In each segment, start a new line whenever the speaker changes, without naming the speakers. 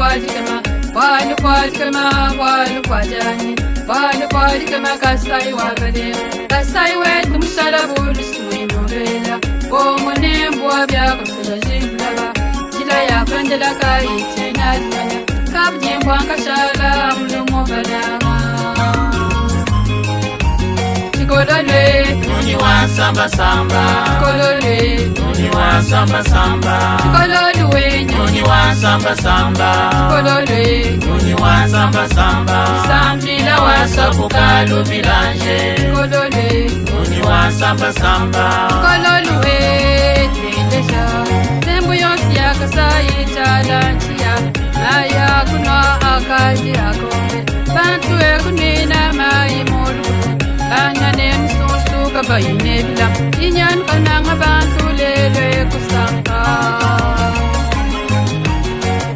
bua dikema, bualu bua dikema, bualu bua dianyi, bualu bua dikema Kasai wa kale, Kasai wetu mushala bu lusumuinu luela, bongo ne mbua biakosela jibulaba, njila ya kuendela kayitshiena dimanya, kabudimbua nkashala mulumo balanga. Tshikololwe,
Nyunyi wa samba samba,
tshikololwe,
nyunyi wa samba samba,
tshikololwe,
nyunyi wa samba samba,
tshikololwe,
nyunyi wa samba samba,
sambila wa
sapuka lubilanje,
tshikololwe.
nyunyi wa samba samba,
Kololuwe tendesha Tembu yonsi ya Kasai chalanchiya Naya kunwa akaji akombe Bantu ekunina mai mulukutu Bana ne mususu kabayine bila Inyan kananga bantu lelwe kusanka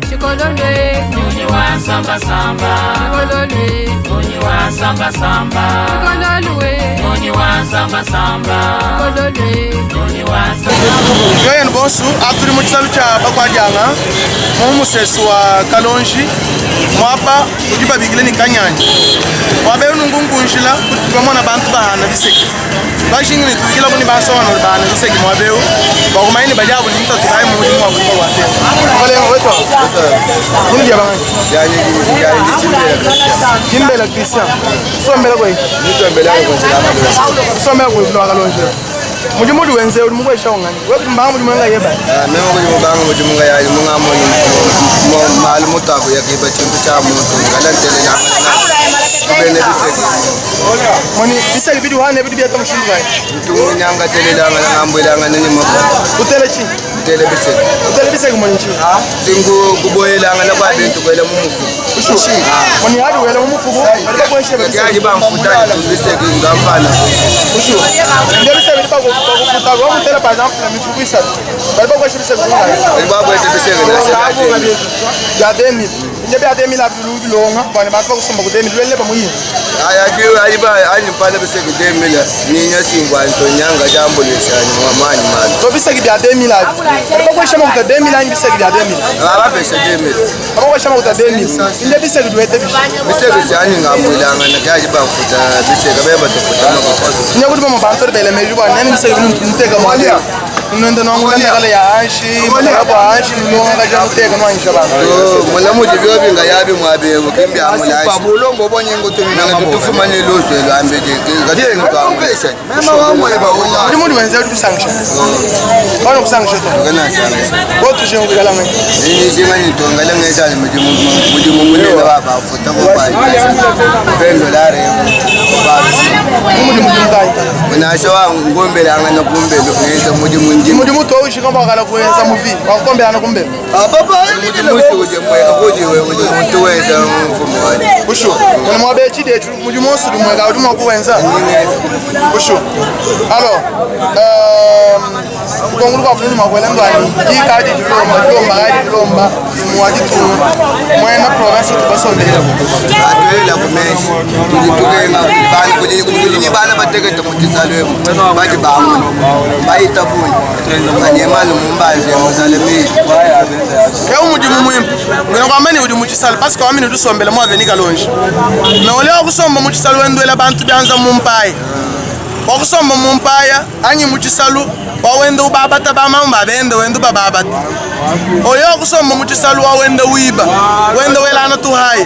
Chikololwe
nyunyi wa samba samba,
Chikololwe
nyunyi wa samba samba,
Chikololwe
nyunyi wa samba samba,
Chikololwe
nyunyi wa samba.
Yoyeni bonsu atuli mu tshisalu tshia bakwadianga mu musesu wa Kalonji muaba udi babikile ne Kanyanya muaba eu nunku nkunjila kudi bamona bantu bahana biseki bajingi ne tubikilaku ne bansonga badi bahana biseki muaba eu bua kumanya ne badi abu ne ntatu kayi mu mudimu wa kuimba kua ntenta. Mukalenga wetu dina dia banganyi? Tshimbela Christian. Usombela kweyi? Usombela kweyi kulo Kalonji. Mudimu udi wenze udi mukwesha unganyi? Wewe mbanga mudimu wenga yeba.
Meme kudi mubanga mudimu nga yayi munga moni malu mutaku yakiba tshintu tshia muntu ngala ntelelanga kubene biseki
Moni biseki bidi wane bidi biata mushindu kayi?
ntungunyanga telelanga ngambwelanga nini moko
Utele chi?
tele biseki
Utele biseki moni chi?
singu kuboyelanga na kwa bintu kwele mumufuku
Ushu. Moni hadi wele mumufuku bali bakweshe
yaji
biseki.
bamfuta biseki ngampana
Ushu. Ndio biseki bidi bakufuta bakutela par exemple mifuku isatu. Bali bakweshe biseki kungayi?
bali bakwete biseki nasekatele
Bya 2000. Nje bya 2000 abilu bilonga bwana bantu bakusomba ku 2000 lwele bamuyini.
anyimpana biseki demila ninya singwa ntonyanga jambulishani mwamani mali
To biseki bya 2000 abi. Bali bakweshe makuta 2000 anyi biseki bya 2000.
abapesha demila
Bakweshe makuta 2000. Nje biseki duwete bishi.
biseki syanyi ngambwelanga nakyaji bamfuta biseki bebatufuta makuta
Nje kuti bama bantu bele meju bwana nani biseki nteka mwali. Nwende nwangula ya anshi, mwana anshi nonga kaja muteka nwanyisha bantu.
mulamuji byobinga yabi mwabebu kimbyamulashi
bulongo obonyengo
nanga tutufumane luzwe lwambele
Udi mundu wenze udi kusangisha. Bana kusangisha to. Botu jengo kala ngai.
nisinga ngesani mudimu munene babafuta kupendolare
Mudi mudimu kai.
munasho ngombelanga nakumbelo ngeza mudimu ndimo
Mudimu to ushika mbakala kuenza muvi. Wakukombelana kumbele.
mudimu usikuje mweka kujiwe kuti muntu wenza mfumo wani
Ushu. Mwana mwabe chide mudimu osu dumweka udi mwakuwenza. Ushu. Alors, euh kukongulu kwa fununu makwele ndwani dikadi dilomba dilomba kadi dilomba mwa ditunga mwena province tubasombela
atwela kumeshi tulitukenga kuli bana batekete mutisalwemo bati bamwe bayitabuni banemali mumbanze musalemile
eu mudimu mwimpe ngena kwamene udi muchisalo parce que wamene udisombela mu aveni kalonji me olewa kusomba muchisalo wendwela bantu byanza mumpaya wakusomba mumpaya anyi muchisalu wawende ubabata bamamu babende wende ubababata oyo wakusomba muchisalu wawende wiba wende welana tuhaya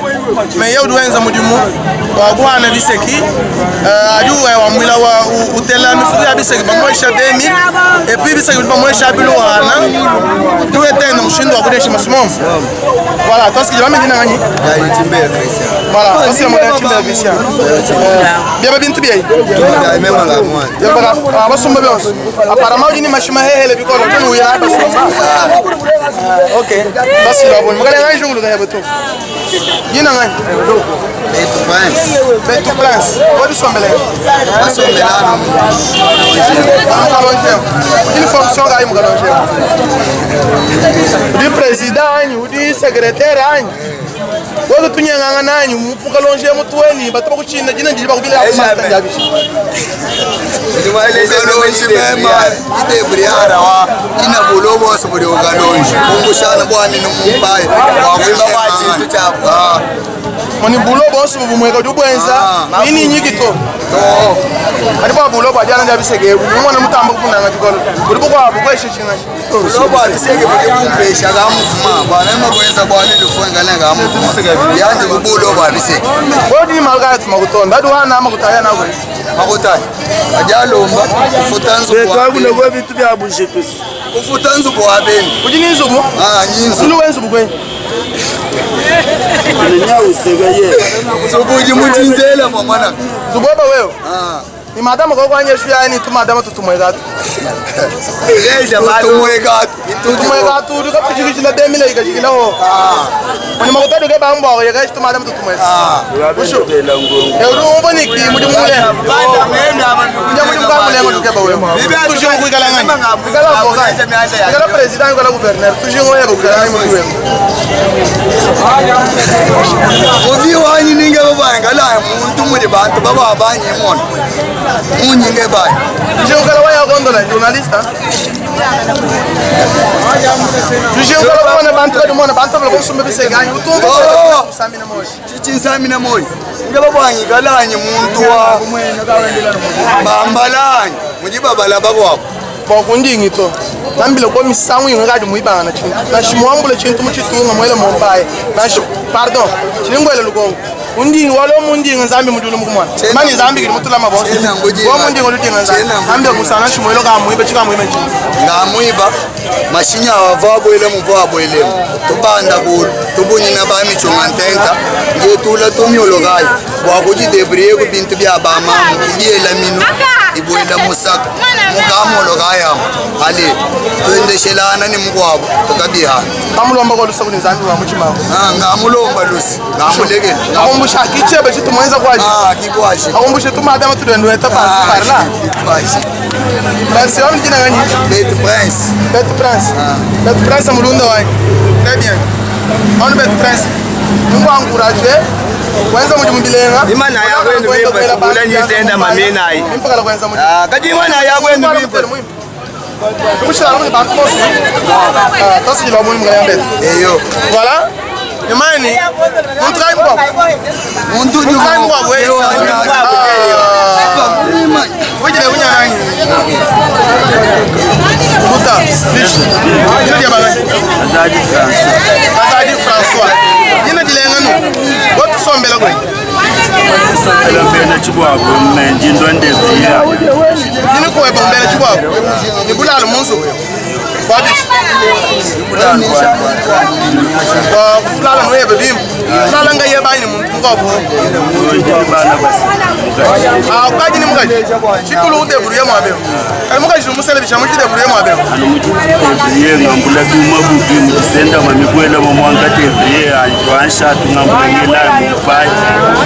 me ye udi wenza mudimu wakuhana biseki uh, adi uwe wamwila wa utela mifuku ya biseki bamwesha 2000 et puis biseki bidi bamwesha biluhana tuwetenda mushindu wakudesha masumomo voilà tosikije bamendina nganyi
yayi chimbele Christian
voilà tosikije mwana chimbele Christian byaba bintu byeyi
mema ngamwana
byaba abasumba byonse apparemment udi ni mashima hehele bikolo tenu uya abasumba okay basi laboni mukale nganyi shungulu kaya betu yina nganyi
Betu Prince
betu prince wadisombele
basombelano
mukalonjeo udi ni fonction kayi mukalonjeo udi président anyi udi secrétaire anyi wewe tunyeng'ang'a nanyi mukalonje mutuweni batu bakuchinda jina ndili bakubila
Ejame. Ukalonji mema ideburiara wa ina bulo bonso buli ukalonji kumbushana bwani numumpaye wakuiba kwa chintu chabo.
Moni bulo bonso bumweka udi bwenza
Ah.
ini nyiki to.
To.
Kadi bwa bulo bwa jana ndia bisege umwana mutamba kupunanga chikolo. Buli bukwabo kweshe chinga.
Bulo bisege buli bumpesha kamufuma bwana emakwesa bwani lufunga lenga kamufuma yandi kubulo bwa bisege.
Bodi malga tuma kutonda adu wana makutaya na kwe.
Makutaya ajalomba kufuta nzubu wa
Twakuna kwa bintu bya bushikusi.
Kufuta nzubu wa beni.
Udi ni nzubu?
Ah, nyinzu.
Sulu wenzubu kwe.
Nyausekaye.
Nzubu udi mutinzela mwana.
Nzubu aba wewe.
Ah.
Ni madama kwa kwanye shu yani tu madama tutumweka tu.
Tutumweka tu.
Tutumweka tu tukapishikishila demile ikashikila ho.
Ah.
Mani makutadu ke bambo awo yakashi tu madama tutumweka.
Ah.
Usho. Euru umboniki mudi mule. Nja mudi mkamule ngoto keba wewe. Tujingo kuikala ngani? Ikala avocat. Ikala president ikala gouverneur. Tujingo yebo kuikala ngani mudi wewe.
Muvi wanyi ninge babanga la muntu muri bantu baba banye mona. Munyinge bayi.
Tujingo kala waya gondola journaliste. Tujingo kala mona bantu kadi mona bantu bala kusumba biseganyi utumba.
Oh.
Samina moshi.
Chichinsamina moyo. Inge babwanyi kalanyi muntu wa bambalanyi mudi babala bakwabo.
Bon kundingi to nambile ko misangu imwe kadi muibana chintu nashimuambule chintu muchitunga mwele mombaye nashi pardon chilingwele lukongo undingi walo mundingi nzambi mudulu mukumwana mani nzambi kili mutula mabonso
Chena ngujinga.
wo mundingi olutinga nzambi
Chena ngujinga.
nambe kusana nashimuelo kamuibe chikamuibe chintu
Ngamwiba mashinya awava abwelemu va abwelemu tubanda kulu tubunyina bamichunga ntenta ngetula tumyolokayo bwakujideburiye ku bintu bya bamamu ibyela mino ibwela musaka mukamolokayamo ale twendeshelana ni mukwabo tukabihana.
Bamulomba kolusa kuti nzambi wamuchimao.
Ngamulomba lusi ngamulekela.
Akumbusha kichebe chitumwenza kwaji.
Kikwashi.
Akumbusha tumadama tudendweta parla.
Kikwashi.
Merci, wami jina gani?
Bet Prince.
Bet Prince. Bet Prince mulunda wanyi. Très bien. On Bet Prince. Mungu encourager. Kwanza mudimu bilenga.
Imana yakwenu bimba sikula nyisenda mamina ayi.
Impakala kwanza mudimu.
Ah, kadi imana yakwenu bimba.
Kushara mu bantu bose. Ah, tosigila muhimu ngaya Bet.
Eyo.
Voilà. Imani. Muntu kai mbwa.
Muntu
Muntu kai mbwa we. Wejile kunyana nyi. Buta. Jina dia bagani.
Azadi François.
Azadi François. Jina dilenga no. Watu sombela kwe.
Sombela mbena chibwabo mmenji ndonde via.
Jina kuwe bombela chibwabo. Ni bulalo munzu. Wabishi. Wa kulala no yebe bim. Kulala nga yeba ni muntu ngobo.
Ndini bana basi.
Ah, ukaji ni mukaji. Chikulu ude buruye mwabe. Kali mukaji musele bishamu chide buruye mwabe.
Ano muchitebriye ngambula tuma bubi muchisenda mamikwela mamwanga tebriye antwansha tungambula ngela mupai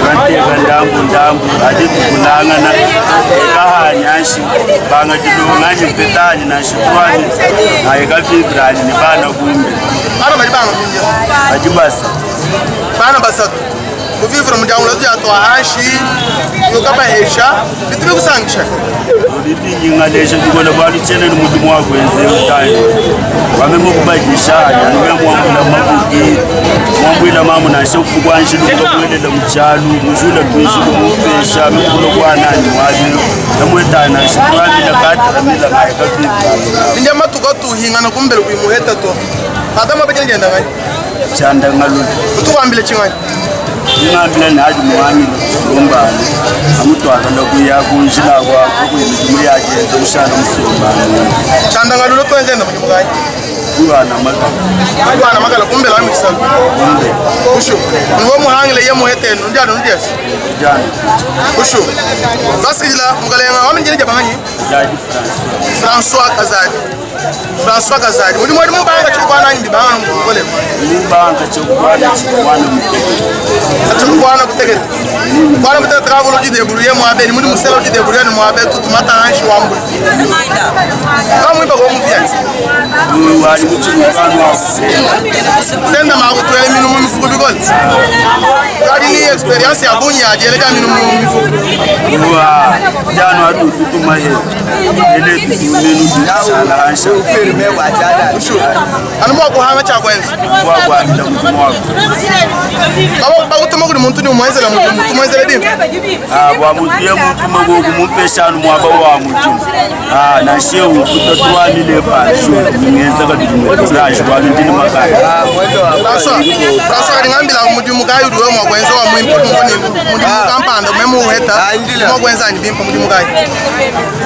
twanteka ndambu ndambu adi tukulangana ekahanyanshi banga dilongani mpetani nanshitwani ayekafibrani ni bana kumbe.
Bana bali bana kumbe.
Badi basa.
Bana basatu. Kuvivra mudyango latu ya anshi yokabahesha bitumi kusangisha.
Ulipingingalesha dikola balutsheneni mudimu wakwenze utayi wame mukubadisha anuya mwambula mabuki mwambwila mamu nashe ufukwanshi lukulokuwelela muchalu mujula twinshi lumupesha mikulo kwanani wabi namwetana shitwamila katiramila ngaye kafifra
Ninja matuka tuhingana kumbele kuimuheta to. Ata mabejele jenda ngai.
Chanda ngalula.
Utukwambile chingani.
Ngambila nadi mwangi musombane amutwakala kuya kunjila kwakho kuyimidimu yajenza kushana musombane.
Chanda ngalula twenzenda mudimu kai.
Kulwana makala.
Kulwana makala kumbele wami kisalo.
Kumbe.
Ushu. Nwo muhangile ye muhetenu njano ndias.
Njano.
Ushu. Basikila mukalenga wami njini jabanganyi.
Kazadi François.
François Kazadi. François Kazadi. Uli mwali mubanga chikwana ndi banga ngokole.
Mubanga chikwana chikwana mutekete.
Chikwana kutekete. Kwana mutekete kavulo jide buruye mwabe ni muri muselo jide buruye ni mwabe tutumata hanshi wambu. Kamwiba kwa muvia.
Wali mutshilu wa kusenda.
Senda makutuele minu mu mifuku bikole. Kadi ni experience ya bungi ya diele dia minu mu mifuku.
Wa jano atututuma he ele minu dusala hansha.
Anu mwa kuhanga cha kwenza.
Wa kwambila mudimu wako.
Baba bakutuma kuli muntu ni umwenzele mudimu, tumwenzele dimi.
Ah, bwa muntu ye mutuma goku mupeshanu mwaba wa mudimu. Ah, nashe ufuta tuwamile pasho ngenza kabili murashi bwa ndini makaya.
François, François kadi ngambila mudimu kayi udi wewe mwa kwenza wa mwimpe mukoni mudimu kampanda meme uheta mwa kwenza ni bimpa mudimu kayi.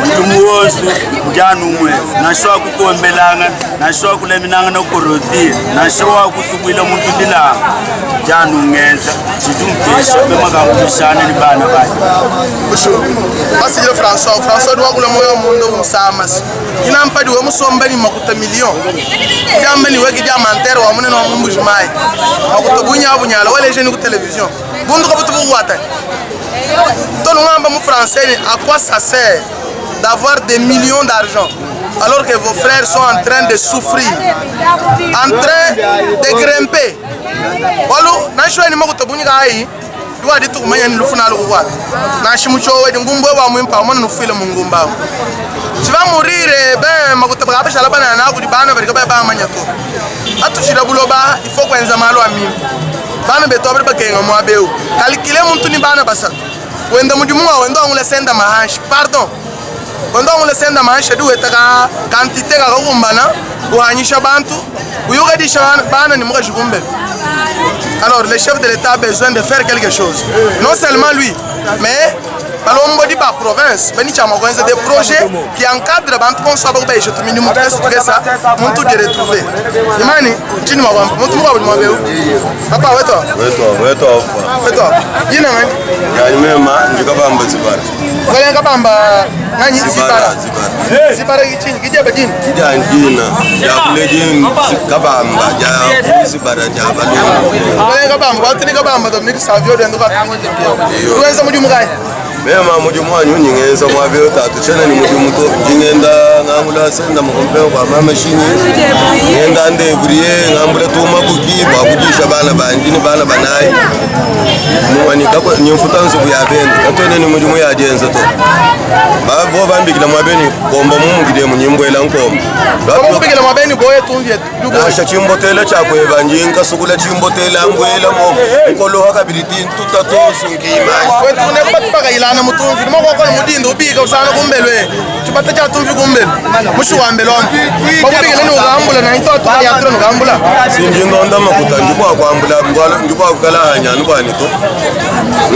Mudimu wonse njani umwe nasho akukombelanga nasho akuleminanga nokorotia nasho akusukwila muntu dilanga njani ungenza chidumpesha bemakangushana ni bana banje.
Basijile François, François udi wakula moyo mundo musamasi. Ina mpadi we musomba ni makuta million. Jamba ni weki jama antero wa munene wa mumbuji mai. Makuta bunya bunyala wale jeni ku television. Bundu kabutu buwata. Tolu ngamba mu français à quoi ça sert d'avoir des millions d'argent alors que vos frères sont en train de souffrir, en train de grimper. Walu nashwe ni makuta bunya kai. Duwa ditu kumanya ni lufuna lukukwata. Nashimuchowe ngumbwe wa mwimpa mwana nufile mungumba. Tu vas mourir ben makuta bakapesha la bana na kudi bana barika ba manya to. Atushira buloba il faut kwenza malo amimi. Bana beto abri bakenga mwabeu. Calculer muntu ni bana basatu. Wenda mudimu wa wenda ngule senda mahanshi. Pardon. Wenda ngule senda mahanshi du etaka quantité ka kumbana kuhanyisha bantu uyugadisha bana ni mukashikumbe. Alors le chef de l'État a besoin de faire quelque chose. Non seulement lui, mais balombodi ba province beni chama kwenza des projets qui encadrent bantu bonso abo baisha tumini muntu kesa muntu de retrouver. Imani chini mwa muntu mwa mwa beu. Papa weto.
Weto, weto.
Weto. Jina ngani?
Yani mema ndikabamba zibara.
Ngale ngabamba ngani
Zibara,
zibara.
zibara.
Zibara kichini kijeba jini.
Kijandina jakulejin kabamba ja zibara ja balungu.
Ngale ngabamba watu nikabamba Dominique Savio ndo ka. Uwenza mudimu kai.
Mema mudimu wanyu nyingenza mwabeo tatu chene ni mudimu to ngenda ngangula senda mukompe kwa mama shinyi ngenda ndeburiye ngambula tuma buki bakudisha bana bandi ni bana banayi muwani kako nyimfuta nzubu ya bende katone ni mudimu ya dienza to babo bambikila mwabeni komba mumugide munyimbwela nkomba
Bakubikila mwabeni boye tumvye.
Nasha chimbotela chakweba njinka sukula chimbotela mbwela mo nkoloha kabili tintuta tosu nkimani
Wetu ne batupaka ilana mutumvi nima kwakona mudindo ubika usana kumbelwe chipata cha tumvi kumbelwe mushu wambelwa bakubikile nukambula na ito atuka yatura nukambula
sinjingonda makuta ndikwakwambula ndikwakukalahanya anubwanito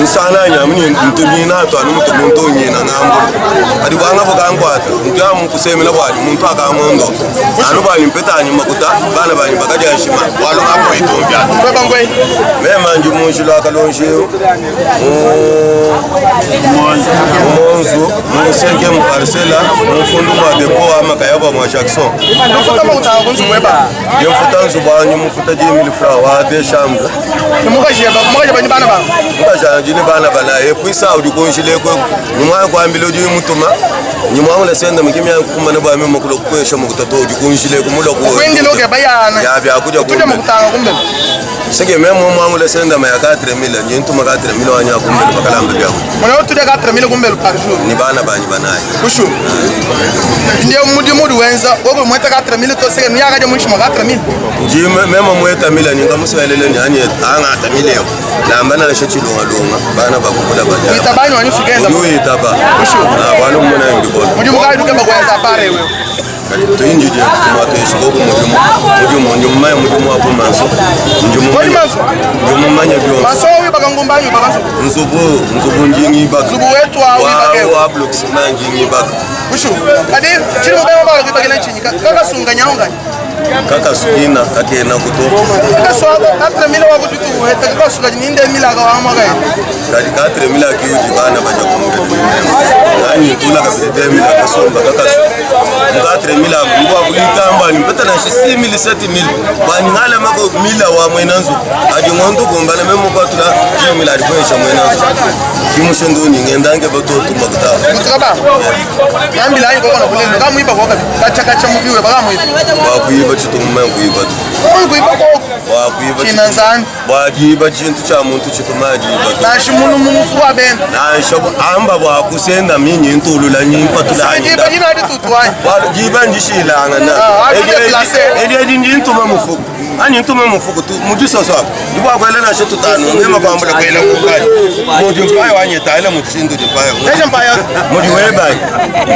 nsananya muni ntumina atu anu mutu muntu unyina ngambula adi bwanga bukankwata ntu amukusemela bwali muntu akamondo anu bwali mpetani makuta bana banyi bakajashima walo akoitumbya
kweba ngwe
mema nji munshilo akalonsheu mumonzu mu 5e parcela mufundu mwa depo amakaya bwa mwa Jackson
nufuta makuta kunzu kweba
yemfuta nzubu wanyu mufuta 10000 francs wa de chambre
nimukasheba mukasheba ni bana ba
mukashana jini bana bana epwisa udi kunshilekwe nyumwa kwambila udi mutuma nyumwa ngula senda mukimya kumana bwa mimi kulo kwesha mukutato udi kunshilekwe mulo ku
kwengile okeba yana
ya bya kuja
tuje mukutanga kumbele
sege memo mwangula senda ma ya 4000 nyintuma 4000 wanya kumbele bakalamba bya
mwana tude 4000 kumbele par jour
ni bana banyi banayi
kushu ndiye mudimu udi wenza woko mweta 4000 to sege nuyakaje mushima 4000
nji memo mweta mila ninga muswelele ni anye anga tamile yo namba na sho chilunga lunga bana bakukula baja
itabanyu wanyu
udi uitaba na bwana muna ndikolo
mudimu kayi dukemba kwenza pare wewe
tuyinjije mwatweshiko ku mudimu mudimu ndimumanya mudimu wapo manso
Kodi manso?
ndimumanya byonse
maso wibaka ngumbanyu baka
nzubu nzubu njingibaka
Nzubu wetu awo wibake.
wa blocks na njingibaka
kushu kadi chiri mubema bala kuibakila nchinyi kakasunga nyaunganya
kakasukina kakena kuto
kakaswako 4000 wakututu kakasuka ninde milaka wamwaka
kadi 4000 akiuji bana baja kumbele nani tula kabili 2000 kasomba kakasu muka 3000 ngwa kulitamba ni mpeta na 6000 7000 bani ngala mako mila wa mwenanzu adi ngondo kumbana memo kwa tula 10000 adi kwesha mwenanzu Ki mushindu undi ngenda nkeba tuotu makuta.
Mutukaba. Ngambila anyi kokona kulendo kamuiba koka kacha kacha muviwe bakamuiba.
Bua kuiba tshitu mumanye kuiba to.
Mumanye kuiba koko.
Bua kuiba
Tshina Nzambi.
Bua diiba tshintu tshia muntu tshitu mumanye diiba to.
Nansha munu mumufu wa bena.
Nansha amba bua kusenda minyi ntulula nyi mpatula anyi.
Diiba dina ditutu anyi.
Bualu diiba ndishilangana.
Ah,
Edi edi ndi ntuma mufuku. Anyi ntume mufuku tu mu disoso apa. Ndi bua kuela nansha tutanu mema kuambula kuela kumpaya. Mudi mpaya wanyi tayila mu tshindu di mpaya.
Leja mpaya.
Mudi weba.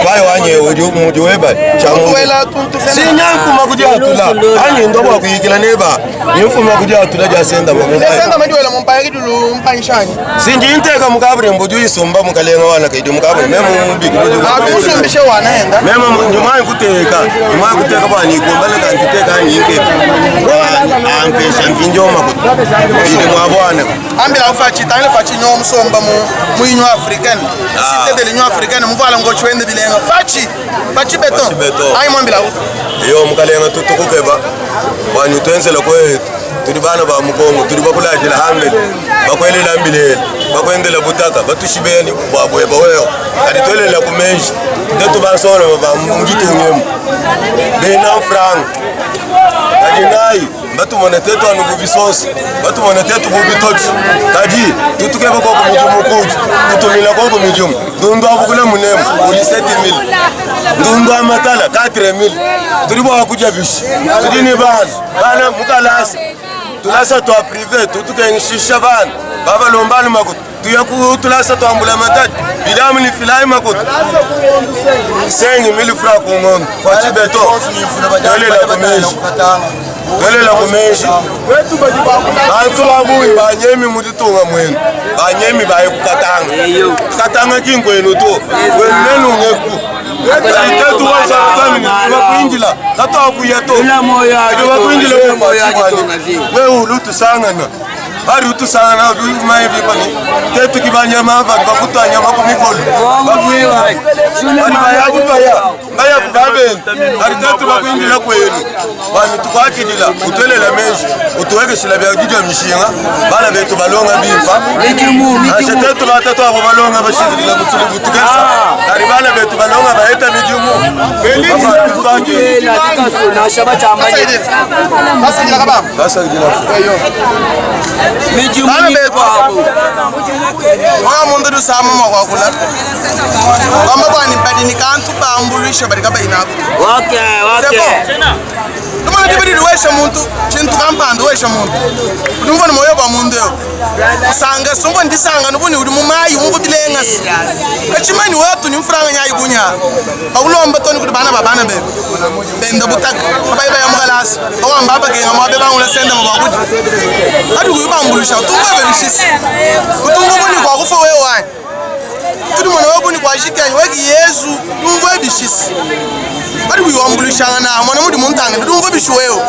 Mpaya wanyi udi mudi weba. Tshia muntu.
Kuela tuntu
Sinya mfuma kudi atula. Anyi ndo bua kuyikila neba. Ni mfuma kudi atula dia senda mu mpaya.
Senda madi wela mu mpaya kidulu mpanyishanyi.
Sinji nteka mukabure mbudi uyisumba mukalenga wana kaidi mukabure meme mubiki mudi.
Akusumbishe wana enda.
Meme nyuma kuteka nyuma kuteka bwa nikumbana kanti teka nyinke. Ampesha mpinjo makutu. Ndi mwa bwana.
Ambila ufachi tangile fachi nyo musomba mu mu Union Africaine. Cité de l'Union Africaine muvala ngocho wende bilenga. Fachi. Fachi beton.
Fachi beton.
Ayi mwambila ufa.
Iyo mukalenga tutukukeba bwanyu twenzela kwetu tuli bana ba mukongo tuli bakulajila hambele bakwelela mbilele bakwendela butaka batushibeni bwabweba wewo kadi twelela kumenji ndetu basola bamungitungemu bena franga kadi nayi batumone tetu anu bubisosi batumone tetu bubitoki kadi tutukeba koko mudimu kuju tutumila koko midimu ndundu abukula munemu uli 7000 ndundu amatala 4000 tuli bwakudya bishi tudi ni bana bana mukalasa tulasa twa prive tutukengishisha bana babalombana makutu tuya tulasa twambula matati bilamu ni filayi makutu 5000 francs ku ng'ombe faci beto twelela kumeji twelela kumeji bantu babuyi banyemi muditunga mwenu banyemi baye kukatanga katanga kinkwenu to kwenu nenungeku tetu bakwinjila katwakuya to bakwinjila wefacikwani wewe ulutusangana bari utusangana maye bikoni tetu kibanyama bari bakutwanyama kumikolo bari bayakubaya bayakubabeni bari tetu bakwinjila kwenu bantu tukwakidila utwelela menji utuwekeshela byakudya mishinga bana betu balonga bimpa nashe tetu batatu abo balonga bashikilila butuli butukesa kari bana betu balonga baheta midimu
Basakidila kabamba.
Basakidila.
Bana betu oyo mundu dusama mwakwakula kwamba bwani badi ni kantu bambulwisha badi kabainaku
Okay, okay.
Tumana dibidi wesha muntu chintu kampanda wesha muntu ndumva ni moyo kwa muntu yo usanga sumva ndisanga nubuni uri mumayi umva bilengasi kachimani wetu ni mfuranga nyayi kunya bakulomba toni kuti bana babana bebe benda butaka abayi bayamukalasi bakwamba abakenga mwabe bangula senda mabakuti adi kuyibambulusha utunga bebishisi utunga buni kwakufa wewe wani tudi mwana webuni kwashikenyi weki yesu umva ebishisi adi kuyibambulushanga na mwana mudi muntanga ndi umva bishuwewo.